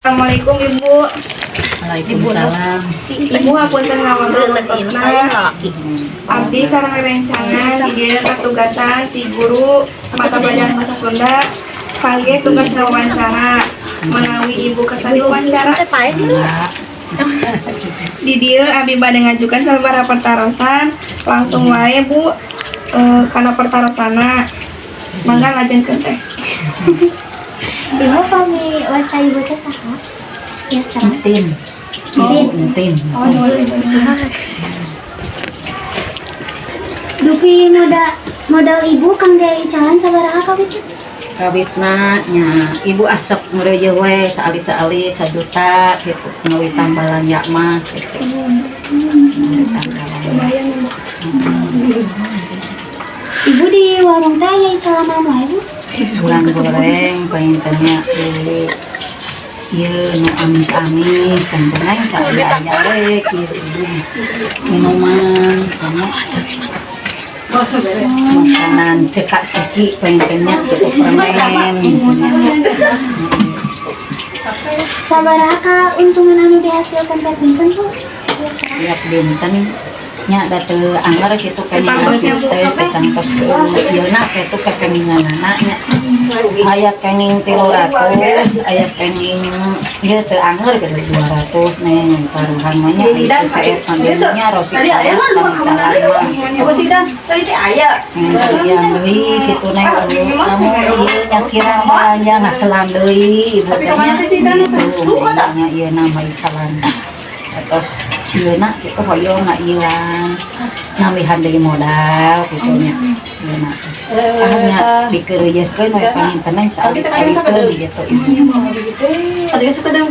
Assalamualaikum, Ibu. Waalaikumsalam. Ibu, hapunten ngawagel waktosna. Abdi sareng rerencangan di dieu katugasan ti guru mata pelajaran bahasa Sunda kangge tugas wawancara. Menawi Ibu kersa diwawancara? Di dieu abdi bade ngajukan sababaraha pertarosan, langsung wae, Bu, kana pertarosana. Mangga lajengkeun, Teh. Ibu, pami wasta Ibu teh saha? Ya, sekarang. Entin. Entin. Entin. Oh, nuhun, Ibu. Dupi modal modal Ibu kangge icalan sabaraha kawitna? Kawitna nya, Ibu, ah sok ngeureuyeuh we saalit-saalit 1 juta gitu, ngawitan balanja mah gitu. Ngawitan balanja. Lumayan, Bu. Ibu di warung teh aya icalan naon wae, Bu? Ulang goreng panginten nya, ieu nu amis-amis panginten nya, saaya-aya we kieu, Ibu. Minuman nya, makanan cekak ceki panginten nya gitu, permen gitu nya. Sabaraha kauntungan anu dihasilkan tiap dinten, Bu? Tiap dinten nya da teu anggar gitu kayaknya. Tetangtosnya, Asis Bu, teh tetangtos ke ieuna kitu kekenginganana nya, aya kenging 300, aya kenging ieu teu anggar gitu 200, Neng. Taruhan mah nya itu saeur nya rosi kalah icalan mah. Apa sih, Dan? Tadi teh aya. Yang deui gitu, Neng, lamun ieu nyakirang balanja ngaselan deui Ibu teh nya gitu nya. Ieu nama icalan terus ieu na gitu, hoyong ngaieuan nambihan deui modal gitu nya. Ieu na akhirnya dikeureuyeurkeun we panginten saalit-alitkeun gitu, Ibu. Tadi suka dan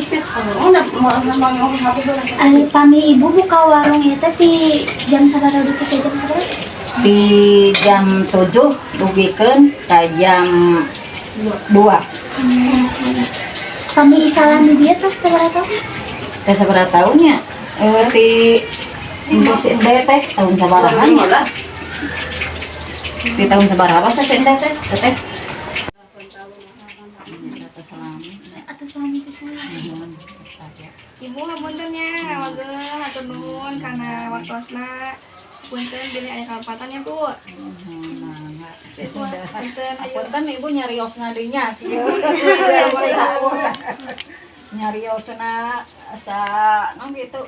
oh, nah, mau mau ngomong apa tuh? Ari pami Ibu buka warung ieu teh ti jam sabaraha dugi ka jam sabaraha? Di jam 7 dugikeun ka jam 2. Pami icalan di dieu teh sabaraha tahun? Teh sabaraha tahunnya, ti si Ende teh tahun sabaraha nya, di tahun sabaraha sih si Ende teh, Teteh? Atos lami pisan. Ibu, hapunten nya ngawagel, hatur nuhun kana waktosna. Punten bilih aya kalepatan ya, Bu. Ibu, punten ayo. Punten, Ibu, nyariosna deui nya. Nyariosna sa non gitu.